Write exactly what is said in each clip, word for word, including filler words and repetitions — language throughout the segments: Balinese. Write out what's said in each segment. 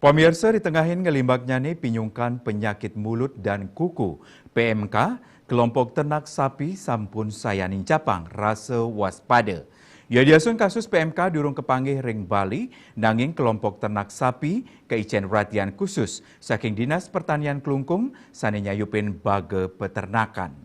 Pamirsa, di tengahin ngelimbaknyane pinyungkan penyakit mulut dan kuku, P M K, kelompok ternak sapi sampun sayaning capang rasa waspada. Yadiasun kasus P M K durung kepanggih ring Bali, nanging kelompok ternak sapi kaicen perhatian khusus saking Dinas Pertanian Klungkung sane nyayupin baga peternakan.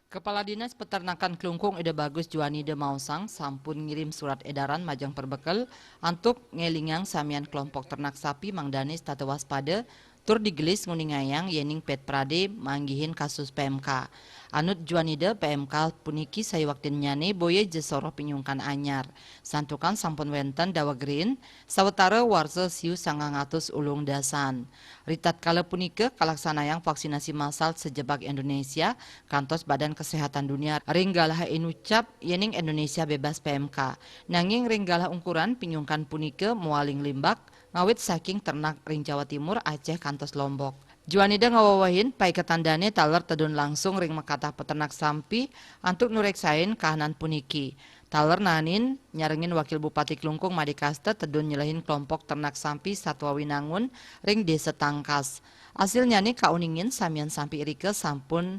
Kepala Dinas Peternakan Klungkung Ida Bagus Juanida maosang sampun ngirim surat edaran majeng perbekel antuk ngelingang samian kelompok ternak sapi mangdane setata waspada tur digelis nguningayang yening pet prade manggihin kasus P M K. Anut Juanida, P M K puniki sayuwaktinnyane boya ja soroh pinyungkan anyar. Santukan sampun wenten daweg riin, sawatara warsa siu sangang atus ulung dasan. Ritatkala punika kalaksanayang vaksinasi massal sajebag Indonesia kantos Badan Kesehatan Dunia ring galah inucap yening Indonesia bebas P M K. Nanging ring galah ungkuran pinyungkan punika mawali nglimbak ngawit saking ternak ring Jawa Timur, Aceh kantos Lombok. Juanida ngawewehin paiketan dane taler tedun langsung ring makatah peternak sampi antuk nureksain kahanan puniki. Taler naenin nyarengin Wakil Bupati Klungkung Madikasta tedun nyelehin kelompok ternak sampi Satwa Winangun ring Desa Tangkas. Asilnyane kauningin samian sampi irika sampun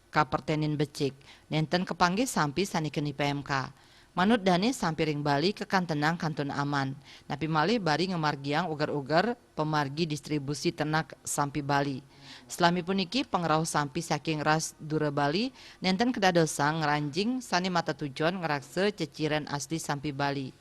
kapertenin becik. Nenten kapanggih sampi sane keni P M K. Manut dane, sampi ring Bali kakantenang kantun aman. Napi malih bari ngamargiang uger-uger pamargi distribusi ternak sampi Bali. Salami puniki pangrauh sampi saking ras Dura Bali nenten kadadosang ngranjing sane matetujon ngraksa ceciren asli sampi Bali.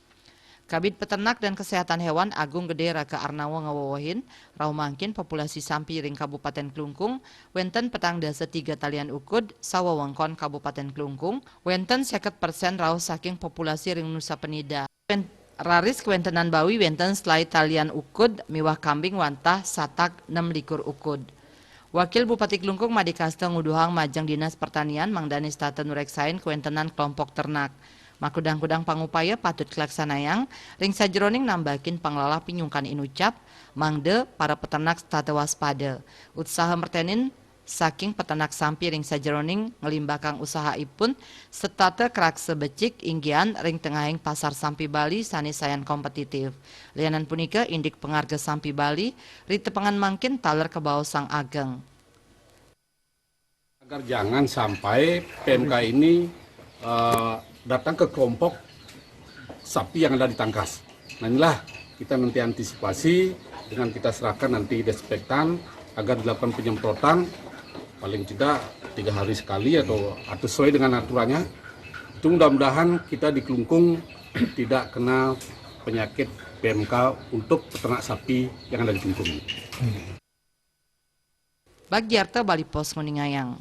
Kabid Peternak dan Kesehatan Hewan Agung Gede Raka Arnawa ngawewehin, rauh mangkin populasi sampi ring Kabupaten Klungkung wenten petang dasa tiga talian ukud, sawewengkon Kabupaten Klungkung wenten seket persen rauh saking populasi ring Nusa Penida. Wen-, raris kawentenan bawi wenten selai talian ukud miwah kambing wantah satak nem likur ukud. Wakil Bupati Klungkung Madikasta nguduhang majeng Dinas Pertanian mangdane setata nureksain kawentenan kelompok ternak. Makudang-kudang pangupaya patut kalaksanayang ring sajeroning nambakin panglalah pinyungkan inucap, mangda para peternak setata waspada. Utsaha mertenin saking peternak sampi ring sajeroning nglimbakang usahaipun setata karaksa becik inggian ring tengahing pasar sampi Bali sane sayan kompetitif. Lianan punika, indik pangarga sampi Bali ritepengan mangkin taler kabaosang ageng. Agar jangan sampai P M K ini, eh, datang ke kelompok sapi yang ada di Tangkas. Nah, inilah kita nanti antisipasi dengan kita serahkan nanti desinfektan agar dilakukan penyemprotan paling tidak tiga hari sekali atau, atau sesuai dengan aturannya. Itu mudah-mudahan kita di Klungkung tidak kena penyakit P M K untuk peternak sapi yang ada di Klungkung ini. Bagiarta Bali Post nguningayang.